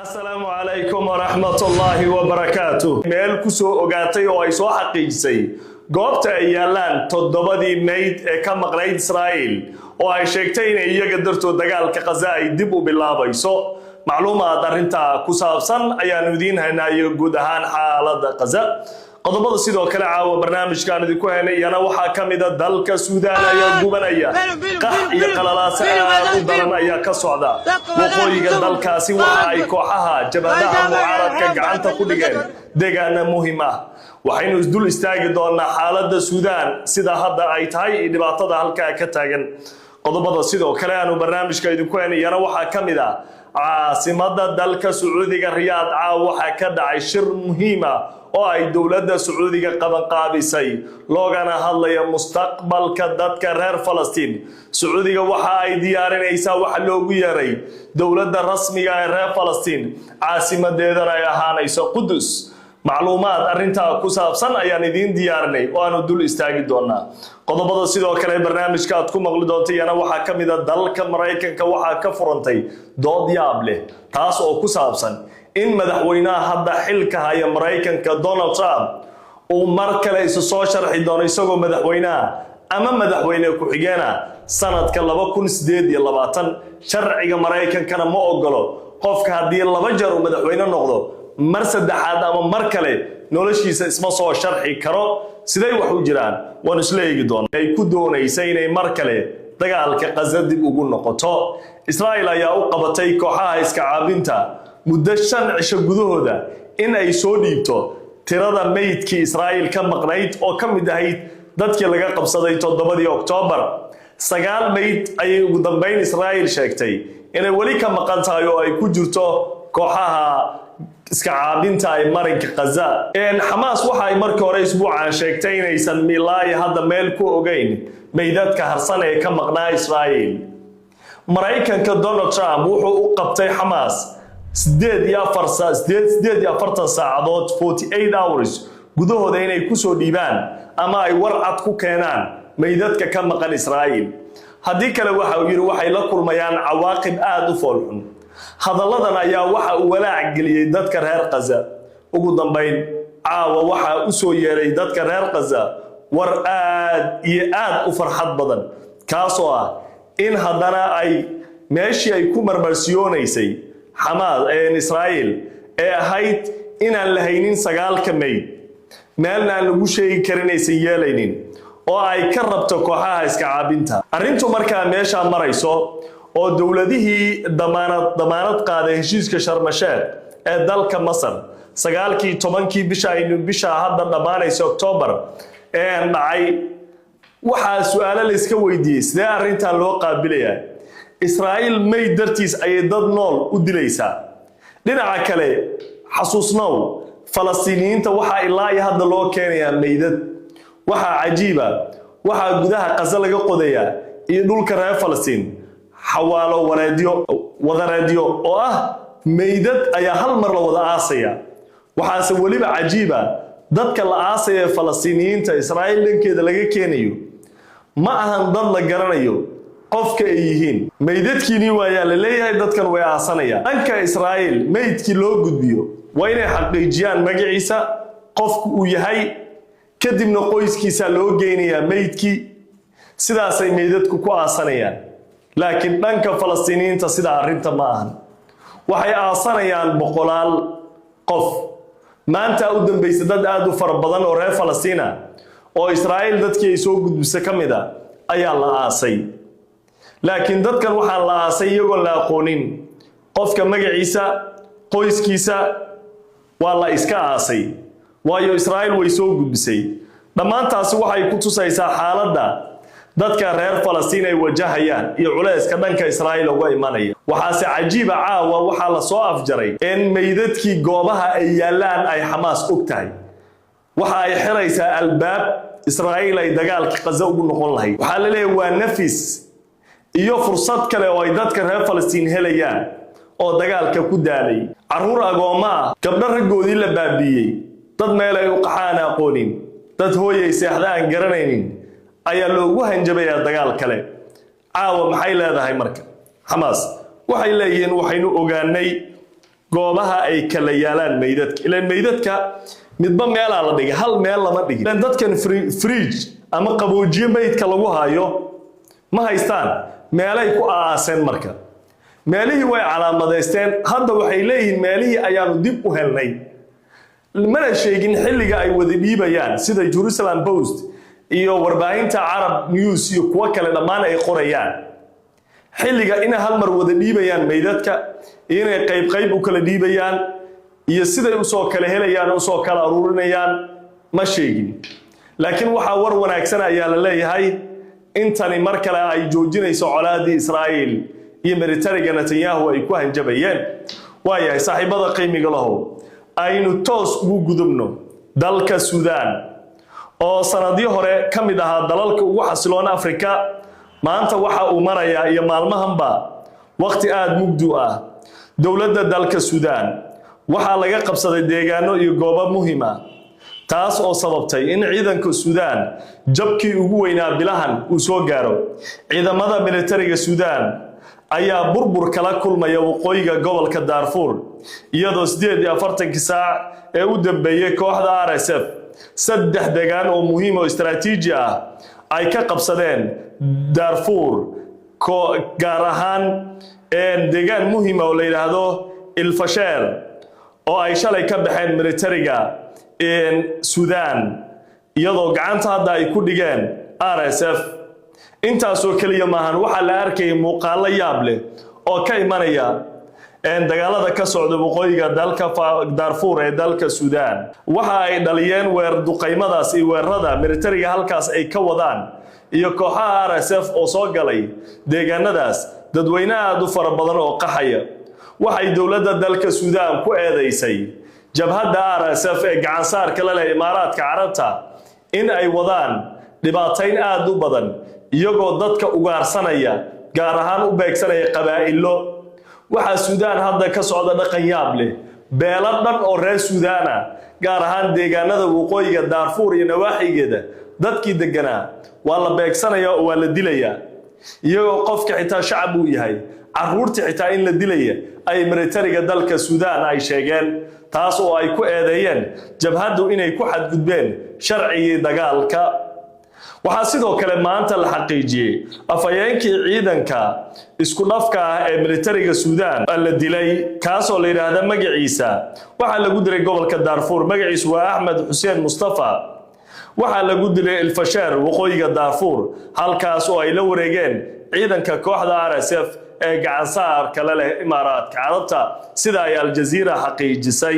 Asalaamu calaykum waraxmatullaahi wabarakaatu. Meel ku soo ogaatay oo ay soo xaqiijisay goobta ay yaallaan toddobadii meyd ee ka maqnayd Israa'iil, oo ay sheegtay inay iyaga dartood dagaalka Khaza ay dib u bilaabayso. Macluumaad arrintaa ku saabsan ayaanu idiin haynaayo, guud ahaan xaaladda Khaza. Qodobada sidoo kale caawa barnaamijkaan idinku haynay iyana waxaa ka mida: dalka Suudaan ayaa gubanaya, qax iyo qalalaase aad u daran ayaa ka socda waqooyiga dalkaasi. Waxa ay kooxaha jabhadaha mucaaradka gacanta ku dhigeen deegaana muhiim ah. Waxaynu isdul istaagi doonaa xaaladda Suudaan sida hadda ay tahay iyo dhibaatada halkaa ka taagan. Qodobada sidoo kale aanu barnaamijka idinku haynay iyana waxaa ka mid ah: caasimada dalka Sacuudiga, Riyaad, caawa waxaa ka dhacay shir muhiim ah oo ay dowladda Sacuudiga qabanqaabisay, loogana hadlaya mustaqbalka dadka reer Falastiin. Sacuudiga waxa ay diyaarinaysaa waxa loogu yeeray dowladda rasmiga ee reer Falastiin, caasimadeedana ay ahaanayso Qudus. Macluumaad arrintaa ku saabsan ayaan idiin diyaarinay oo aanu dul istaagi doonaa. Qodobada sidoo kale barnaamijka aad ku maqli doonta iyana waxaa ka mid a: dalka Maraykanka waxaa ka furantay dood yaab leh, taas oo ku saabsan in madaxweynaha hadda xilka haya Maraykanka, Donald Trump, uu mar kale isu soo sharxi doono isagoo madaxweynaha ama madaxweyne ku-xigeena sanadka 2028. Sharciga Maraykankana ma ogolo qofka haddii laba jeer uu madaxweyne noqdo, mar saddexaad ama mar kale noloshiisa isma soo sharxi karo. Siday wax u jiraan waanu isla eegi doonaa. Ay ku doonaysa inay mar kale dagaalka Qaza dib ugu noqoto. Israa'il ayaa u qabatay kooxaha iska caabinta muddo 5 cisho gudahooda in ay soo dhiibto tirada meydkii Israa'iil ka maqnayd oo ka mid ahayd dadkii laga qabsaday 7-dii Oktoobar. Sagaal meyd ayay ugu dambeyn Israa'iil sheegtay inay weli ka maqan tahay, oo ay ku jirto kooxaha iska caabinta ay marinka Khaza. Xamaas waxa ay markii hore isbuucan sheegtay inaysan milaayi hadda meel ku ogeyn meydadka harsan ee ka maqnaa Israa'iil. Maraykanka Donald Trump wuxuu u qabtay Xamaas 48 saacadood, 48 hours gudahooda, inay kusoo dhiibaan ama ay war cad ku keenaan meydadka ka maqan Israa'iil. Haddii kale, waxa uu yidhi, waxay la kulmayaan cawaaqib aada u foolxun. Hadalladan ayaa waxa uu walaac geliyey dadka reer Khaza. Ugu dambayn, caawa waxaa u soo yeeray dadka reer Khaza war aad iyo aad u farxad badan, kaasoo ah in haddana ay meeshii ay ku marmarsiyoonaysay Xamaas, Israa'iil, ee ahayd inaan la haynin sagaalka meyd, meelna aan lagu sheegi karin, aysan yeelaynin oo ay ka rabto kooxaha iska caabinta. Arrintu markaa meeshaa marayso oo dowladihii damaanad qaaday heshiiska Sharmasheekh ee dalka Masar 9-kii 10-kii bisha aynu bisha hadda dhammaanaysa Oktoobar ee dhacay, waxaa su-aalo la iska weydiiyey: sidee arrintan loo qaabilayaa? Israa'iil meyd dartiis ayay dad nool u dilaysaa. Dhinaca kale, xasuusnow, Falastiiniyiinta waxaa ilaa iyo hadda loo keenayaa meydad. Waxaa cajiiba, waxaa gudaha Qaza laga qodayaa iyo dhulka reer Falastiin xawaalo wareedyo wadareedyo oo ah meydad ayaa hal mar la wada aasaya. Waxaase weliba cajiiba, dadka la aasaya ee Falastiiniyiinta Israa'iil dhankeeda laga keenayo ma ahan dad la garanayo qofka ay yihiin. Meydadkiinii waayaa la leeyahay, dadkan way aasanayaan. Dhanka Israa'iil meydkii loo gudbiyo waa inay xaqiijiyaan magaciisa, qofku uu yahay, kadibna qoyskiisa loo geynayaa meydkii. Sidaasay meydadku ku aasanayaan. Laakiin dhanka Falastiiniyiinta sidaa arrinta ma ahan. Waxay aasanayaan boqolaal qof. Maanta u dambaysa dad aada u fara badan oo reer Falastiina oo Israa'iil dadkii ay soo gudbisa ka mid a ayaa la aasay. Laakiin dadkan waxaa la aasay iyagoon la aqoonin qofka magaciisa, qoyskiisa. Waa la iska aasay, waayo Israa'iil way soo gudbisay. Dhammaantaasi waxay ku tusaysaa xaaladda dadka reer Falastiin ay wajahayaan iyo culayska dhanka Israa'iil uga imanaya. Waxaase cajiiba, caawa waxaa la soo afjaray in meydadkii goobaha ay yaallaan ay Xamaas og tahay. Waxa ay xiraysaa albaab Israa'iil ay dagaalka Qaza ugu noqon lahayd. Waxaa la leeyahay waa nafis iyo fursad kale oo ay dadka reer Falastiin helayaan oo dagaalka ku daalay, carruur agoommo ah, gabdho raggoodii la baabiiyey, dad meel ay u qaxaan aqoonin, dad hooyay seexda aan garanaynin ayaa loogu hanjabayaa dagaal kale. Caawa maxay leedahay marka Xamaas? Waxay leeyihiin waxaynu ogaanay Goobaha ay kala yaalaan meydadka, ilaan meydadka midba meelaa la dhigay, hal meel lama dhigin. Ilaan dadkan fridge ama qaboojiye meydka lagu hayo ma haystaan, meelay ku aaseen. Marka meelihii way calaamadeysteen. Hadda waxay leeyihiin meelihii ayaanu dib u helnay. Mana sheegin xilliga ay wada dhiibayaan, sida Jerusalem Post iyo warbaahinta Arab News iyo kuwo kale dhammaan ay qorayaan, xilliga inay hal mar wada dhiibayaan meydadka, inay qayb qayb u kala dhiibayaan iyo siday usoo kala helayaan, usoo kala aruurinayaan ma sheegin. Laakiin waxaa war wanaagsan ayaa la leeyahay intani mar kale ay joojinayso colaadii Israa'iil iyo militariga Netanyahu ay ku hanjabayeen. Waayahay, saaxiibada qiimiga lahow, aynu toos ugu gudubno dalka Suudaan oo sanadyo hore ka mid ahaa dalalka ugu xasiloon Afrika. Maanta waxa uu marayaa iyo maalmahanba waqti aada mugdu ah. Dowladda dalka Suudaan waxaa laga qabsaday deegaano iyo goobo muhiim ah, taas oo sababtay in ciidanka Suudaan jabkii ugu weynaa bilahan uu soo gaaro. Ciidamada militariga Suudaan ayaa burbur kala kulmaya waqooyiga gobolka Daarfuur, iyadoo 48-kii saac ee u dambeeyey kooxda RSF saddex deegaan oo muhiim oo istaraatiiji ah ay ka qabsadeen Daarfuur, gaar ahaan deegaan muhiima oo la yidhaahdo Ilfasheer oo ay shalay ka baxeen militariga Suudaan, iyadoo gacanta hadda ay ku dhigeen RSF. Intaasoo keliya maahan, waxaa la arkayay muuqaallo yaab leh oo ka imanaya dagaalada ka socda waqooyiga dalka Daarfuur ee dalka Suudaan. Waxa ay dhaliyeen weer duqaymadaas iyo weerarada militariga halkaas ay ka wadaan iyo kooxaha RSF oo soo galay deegaanadaas dadweyne aada u fara badan oo qaxaya. Waxay dowladda dalka Suudaan ku eedeysay jabhadda RSF ee gacansaarka la leh Imaaraadka Carabta in ay wadaan dhibaatayn aada u badan, iyagoo dadka ugaarsanaya, gaar ahaan u beegsanaya qabaa'ilo. Waxaa Suudaan hadda ka socda dhaqan yaab leh. Beelo dhan oo reer Suudaana, gaar ahaan deegaanada waqooyiga Daarfuur iyo nawaaxigeeda dadkii deganaa, waa la beegsanaya oo waa la dilayaa, iyagoo qofka xitaa shacab uu yahay, caruurtii xitaa in la dilaya ay militariga dalka Suudaan ay sheegeen, taas oo ay ku eedeeyeen jabhaddu inay ku xadgudbeen sharcigii dagaalka. Waxaa sidoo kale maanta la xaqiijiyey afhayeenkii ciidanka isku dhafka ah ee militariga Suudaan la dilay, kaasoo la yidhaahda magaciisa waxaa lagu dilay gobolka Daarfuur. Magaciisu waa Axmed Xuseen Mustafa. Waxaa lagu dilay Ilfasheer, waqooyiga Daarfuur, halkaas oo ay la wareegeen ciidanka kooxda RSF ee gacansaarka la leh Imaaraadka Carabta, sida ay Aljaziira xaqiijisay.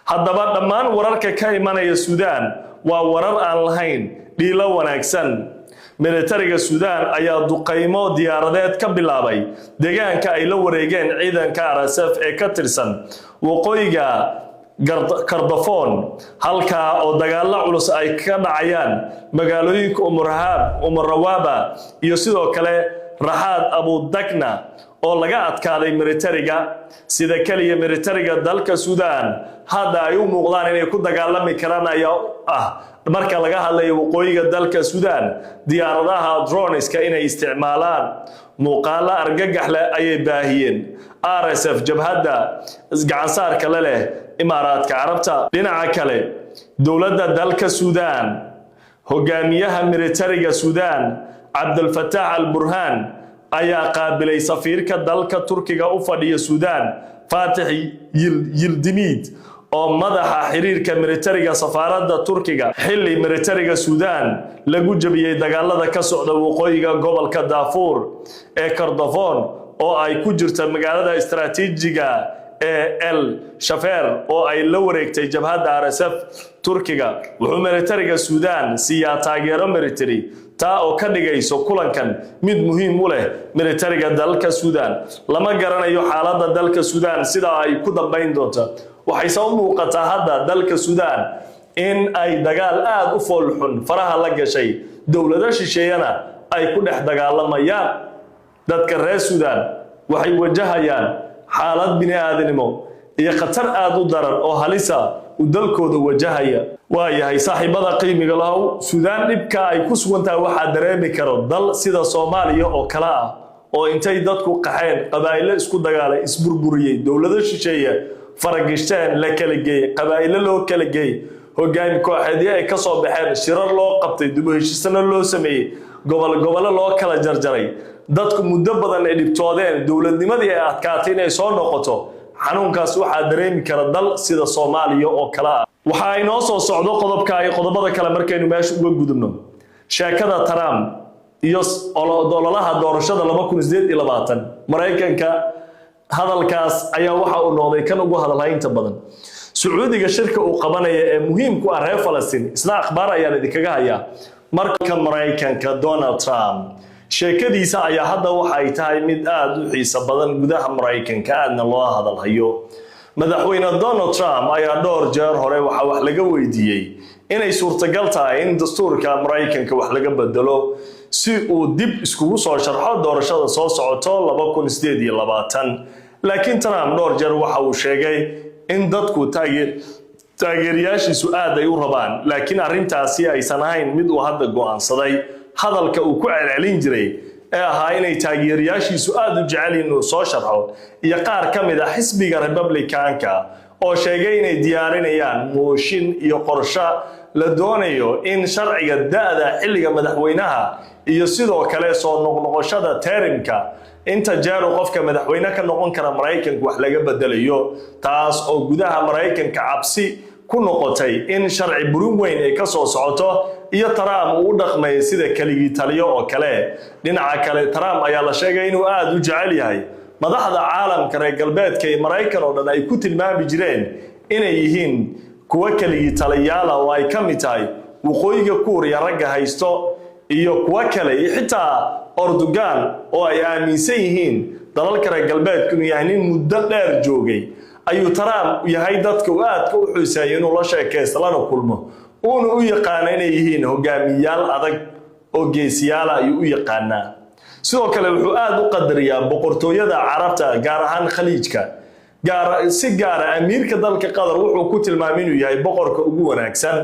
Haddaba dhammaan wararka ka imanaya Suudaan waa warar aan lahayn dhiilo wanaagsan. Militariga Suudaan ayaa duqaymo diyaaradeed ka bilaabay deegaanka ay la wareegeen ciidanka RSF ee ka tirsan waqooyiga Kordofon, halkaa oo dagaalo culus ay ka dhacayaan magaalooyinka Umurhaab, Umurawaaba iyo sidoo kale Raxaad Abudagna oo laga adkaaday militariga. Sida keliya militariga dalka Suudaan hadda ay u muuqdaan inay ku dagaalami karaan ayaa ah, marka laga hadlayo waqooyiga dalka Suudaan, diyaaradaha drones-ka inay isticmaalaan. Muuqaalo argagax leh ayay baahiyeen RSF, jabhadda gacansaarka la leh Imaaraadka Carabta. Dhinaca kale, dowladda dalka Suudaan, hogaamiyaha militariga Suudaan Cabdulfataax al Burhaan ayaa qaabilay safiirka dalka Turkiga u fadhiya Suudaan, Faatix Yildimiid, oo madaxa xiriirka militariga safaaradda Turkiga, xilli militariga Suudaan lagu jabiyey dagaalada ka socda waqooyiga gobolka Daafuur ee Kordofon, oo ay ku jirta magaalada istaraatiijiga ee El Shafeer oo ay la wareegtay jabhadda RSF. Turkiga wuxuu militariga Suudaan siiyaa taageero military, taa oo ka dhigayso kulankan mid muhiim u leh militariga dalka Suudaan. Lama garanayo xaaladda dalka Suudaan sida ay ku dambayn doonto. Waxayse u muuqataa hadda dalka Suudaan in ay dagaal aada u foolxun faraha la gashay, dowlado shisheeyana ay ku dhex dagaalamayaan. Dadka reer Suudaan waxay wajahayaan xaalad bini aadanimo iyo khatar aada u daran oo halisa uu dalkooda wajahaya. Waayahay, saaxiibada qiimiga lahow, Suudaan dhibka ay ku sugan tahay waxaa dareemi karo dal sida Soomaaliya oo kale ah. Oo intay dadku qaxeen, qabaa'ilo isku dagaalay, isburburiyey, dowlado shisheeye faragishteen, la kala geeyey, qabaa'ilo loo kala geeyey, hogaami kooxeedyo ay ka soo baxeen, shirar loo qabtay, dib u heshiisano loo sameeyey, gobol gobollo loo kala jarjaray, dadku muddo badan ay dhibtoodeen, dowladnimadii ay adkaatay inay soo noqoto. Xanuunkaas waxaa dareemi kara dal sida Soomaaliya oo kale ah. Waxa inoo soo socdo qodobka iyo qodobada kale. Markaynu meesha uga gudubno sheekada Trump iyo ololaha doorashada 2028 Maraykanka, hadalkaas ayaa waxa uu noqday kan ugu hadalhaynta badan. Sacuudiga shirka uu qabanaya ee muhiim ku ah reer Falastiin, isla akhbaar ayaan idinkaga hayaa. Marka Maraykanka Donald Trump sheekadiisa ayaa hadda waxa ay tahay mid aada u xiiso badan gudaha Maraykanka, aadna loo hadalhayo. Madaxweyne Donald Trump ayaa dhowr jeer hore waxaa wax laga weydiiyey inay suurtagal tahay in dastuurka Maraykanka wax laga bedelo si uu dib iskugu soo sharxo doorashada soo socoto 2028. Laakiin Trump dhowr jeer waxa uu sheegay in dadku taageerayaashiisu aad ay u rabaan, laakiin arrintaasi aysan ahayn mid uu hadda go'aansaday. Hadalka uu ku celcelin jiray ee ahaa inay taageerayaashiisu aada u jecel inuu soo sharxo, iyo qaar ka mid ah xisbiga Republicanka oo sheegay inay diyaarinayaan mooshin iyo qorsho la doonayo in sharciga da-da xilliga madaxweynaha iyo sidoo kale soo noqnoqoshada term-ka, inta jeeru qofka madaxweyne ka noqon kara Maraykanka, wax laga bedelayo, taas oo gudaha Maraykanka cabsi ku noqotay in sharci burin weyn ay ka soo socoto iyo Trump uu u dhaqmaya sida keligii taliyo oo kale. Dhinaca kale, Trump ayaa la sheegay inuu aada u jecel yahay madaxda caalamka, reer galbeedka iyo Maraykan oo dhan ay ku tilmaami jireen inay yihiin kuwo keligii taliyaala, oo ay ka mid tahay Waqooyiga Kuuriya ragga haysto iyo kuwo kale, iyo xitaa Erdogan oo ay aaminsan yihiin dalalka reer galbeedku inuu yahay nin muddo dheer joogay, ayuu Trump yahay dadka uu aadka u xiiseeyo inuu la sheekaysto lana kulmo, uuna u yaqaano inay yihiin hogaamiyaal adag oo geesiyaala ayuu u yaqaanaa. Sidoo kale wuxuu aada u qadariyaa boqortooyada Carabta, gaar ahaan Khaliijka, si gaara amiirka dalka Qatar wuxuu ku tilmaamay inuu yahay boqorka ugu wanaagsan.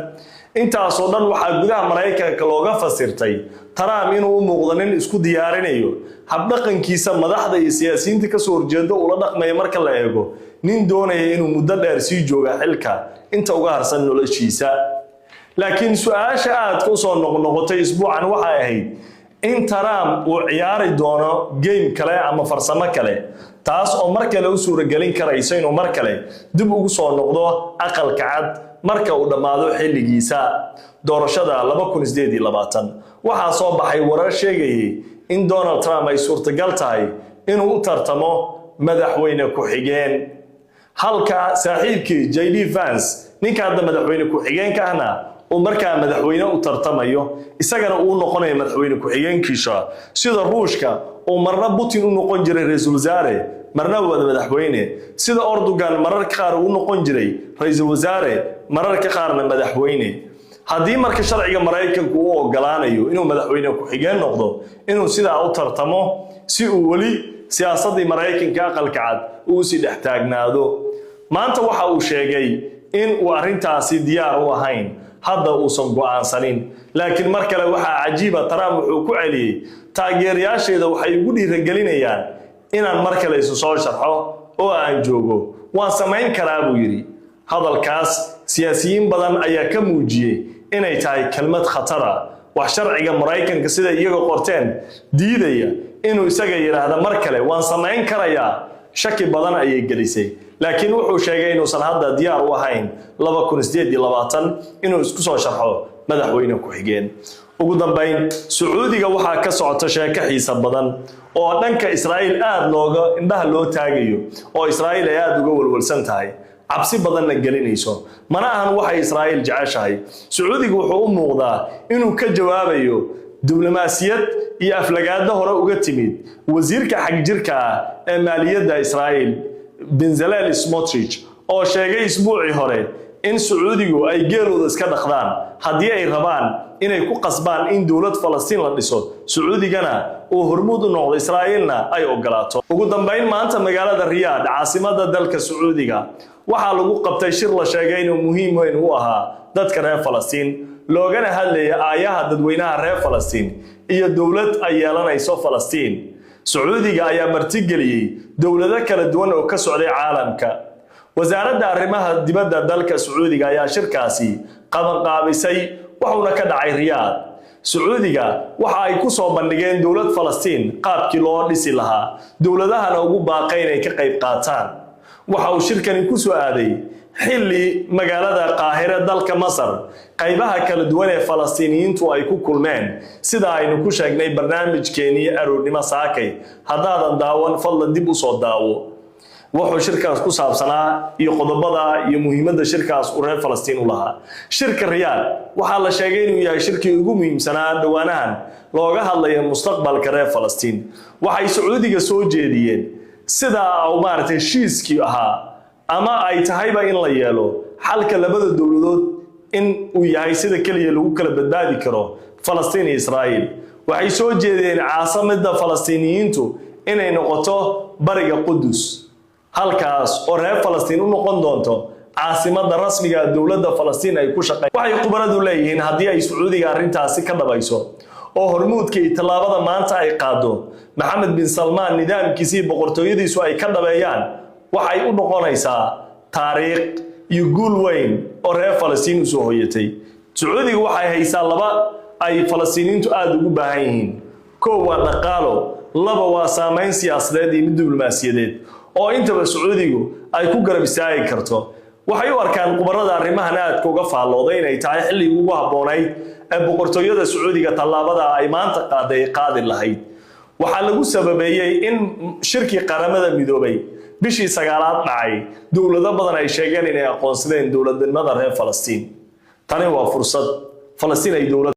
Intaasoo dhan waxaa gudaha Maraykanka looga fasirtay Trump inuu u muuqdo nin isku diyaarinayo habdhaqankiisa madaxda iyo siyaasiyiinta kasoo horjeeda ula dhaqmaya marka la eego, nin doonaya inuu muddo dheer sii jooga xilka inta uga harsan noloshiisa. Laakiin su-aasha aadka usoo noqnoqotay isbuucan waxay ahayd in Trump uu ciyaari doono game kale ama farsamo kale, taas oo mar kale u suuragelin karayso inuu mar kale dib ugu soo noqdo Aqalka Cad marka uu dhammaado xilligiisa doorashada. Waxaa soo baxay warar sheegayay in Donald Trump ay suurtagal tahay inuu u tartamo madaxweyne ku-xigeen, halka saaxiibkii J D Vance, ninka hadda madaxweyne ku-xigeenka ahna, uu markaa madaxweyne u tartamayo, isagana uu noqonayo madaxweyne ku-xigeenkiisa, sida Ruushka uu marna Putin u noqon jiray ra-iisul wasaare, marna wada madaxweyne, sida Erdogan mararka qaar uu noqon jiray ra-iisul wasaare, mararka qaarna madaxweyne. Haddii marka sharciga Maraykanku u ogolaanayo inuu madaxweyne ku-xigeen noqdo, inuu sidaa u tartamo si uu weli siyaasaddii Maraykanka Aqalka Cad uu sii dhex taagnaado. Maanta waxa uu sheegay in uu arrintaasi diyaar u ahayn, hadda uusan go'aansanin. Laakiin mar kale waxaa cajiiba, Trump wuxuu ku celiyey: "Taageerayaasheeda waxay igu dhiiragelinayaan inaan mar kale isu soo sharxo oo aan joogo. Waan samayn karaa," buu yidhi. Hadalkaas siyaasiyiin badan ayaa ka muujiyey inay tahay kelmad khatara, wax sharciga Maraykanka sida iyaga qorteen diidaya inuu isaga yidhaahda mar kale waan samayn karayaa. Shaki badan ayay gelisay. Laakiin wuxuu sheegay inuusan hadda diyaar u ahayn inuu isku soo sharxo madaxweyne ku-xigeen. Ugu dambayn, Sacuudiga waxaa ka socota sheeko xiisa badan oo dhanka Israa'iil aada looga indhaha loo taagayo, oo Israa'iil ay aada uga walwalsan tahay, cabsi badanna gelinayso. Mana ahan waxay Israa'iil jeceshahay. Sacuudiga wuxuu u muuqdaa inuu ka jawaabayo diblomaasiyad iyo aflagaado hore uga timid wasiirka xagjirka ah ee maaliyadda Israa'iil, Bezalel Smotrich, oo sheegay isbuucii hore in Sacuudigu ay geelooda iska dhaqdaan haddii ay rabaan inay ku qasbaan in dowlad Falastiin la dhiso, Sacuudigana uu hormuud u noqdo, Israa'iilna ay ogolaato. Ugu dambayn, maanta magaalada Riyaad, caasimada dalka Sacuudiga, waxaa lagu qabtay shir la sheegay inuu muhiim weyn u ahaa dadka reer Falastiin, loogana hadlaya aayaha dadweynaha reer Falastiin iyo dowlad ay yeelanayso Falastiin. Sacuudiga ayaa martigeliyey dowlado kala duwan oo ka socday caalamka. Wasaaradda arrimaha dibadda dalka Sacuudiga ayaa shirkaasi qabanqaabisay, wuxuuna ka dhacay Riyaad. Sacuudiga waxa ay ku soo bandhigeen dowlad Falastiin qaabkii loo dhisi lahaa, dowladahana ugu baaqay inay ka qayb qaataan. Waxa uu shirkani ku soo aaday xilli magaalada Qaahire, dalka Masar, qaybaha kala duwan ee Falastiiniyiintu ay ku kulmeen, sida aynu ku sheegnay barnaamijkeenii aroornimo saakay. Haddaadan daawan, fadlan dib usoo daawo wuxuu shirkaas ku saabsanaa iyo qodobada iyo muhiimadda shirkaas uu reer Falastiin u lahaa. Shirka Riyaad waxaa la sheegay inuu yahay shirkii ugu muhiimsanaa dhowaanahan looga hadlayo mustaqbalka reer Falastiin. Waxay Sacuudiga soo jeediyeen sidaa uu maaragtay heshiiskii ahaa ama ay tahayba in la yeelo xalka labada dowladood in uu yahay sida keliya lagu kala badbaadi karo Falastiin iyo Israa'iil. Waxay soo jeediyeen caasimada Falastiiniyiintu inay noqoto bariga Qudus, halkaas oo reer Falastiin u noqon doonto caasimada rasmiga dowladda Falastiin ay ku shaqey. Waxay khubaradu leeyihiin, haddii ay Sacuudiga arrintaasi ka dhabayso oo hormuudka iyo tallaabada maanta ay qaado Maxamed bin Salmaan, nidaamkiisa iyo boqortooyadiisu ay ka dhabeeyaan, waxay u noqonaysaa taariikh iyo guul weyn oo reer Falastiin usoo hoyatay. Sacuudiga waxay haysaa laba ay Falastiiniyiintu aada ugu baahan yihiin: kow waa dhaqaalo, laba waa saameyn siyaasadeed iyo mid diblomaasiyadeed, oo intaba Sacuudigu ay ku garab istaagi karto. Waxay u arkaan khubarada arrimahan aadka uga faallooday inay tahay xilligii ugu habboonayd ee boqortooyada Sacuudiga tallaabada ay maanta qaaday ay qaadi lahayd. Waxaa lagu sababeeyey in shirkii Qaramada Midoobay bishii sagaalaad dhacay dowlado badan ay sheegeen inay aqoonsadeen dowladnimada reer Falastiin. Tani waa fursad Falastiin ay dowlad